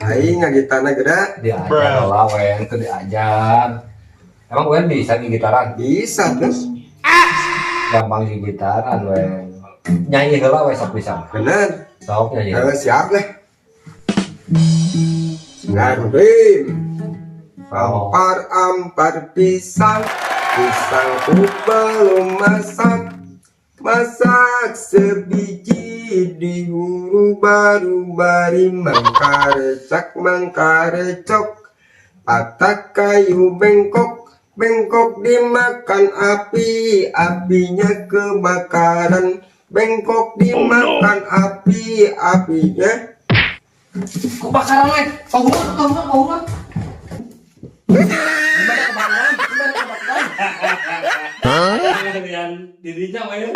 Aing ngagitarna geura. Diajar lah, Wen, itu diajar. Emang Wen bisa gitaran? Bisa terus. Gampang gitaran, Wen. Nyanyi heula we, sok bisa. Bener. Sok nyanyi. Eh, siap leh. Bismillahirrahmanirrahim. Ampar ampar pisang, pisangku belum masak. Masak sebiji dihuru baru bari mangkarecak mangkarecok. Patak kayu bengkok, bengkok dimakan api, apinya kebakaran. Bengkok dimakan api, apinya Kebakaran we. Kahuruan, kahuruan, kahuruan. Gimana kebakaran? Gimana kebakaran? Dengan dirinya we.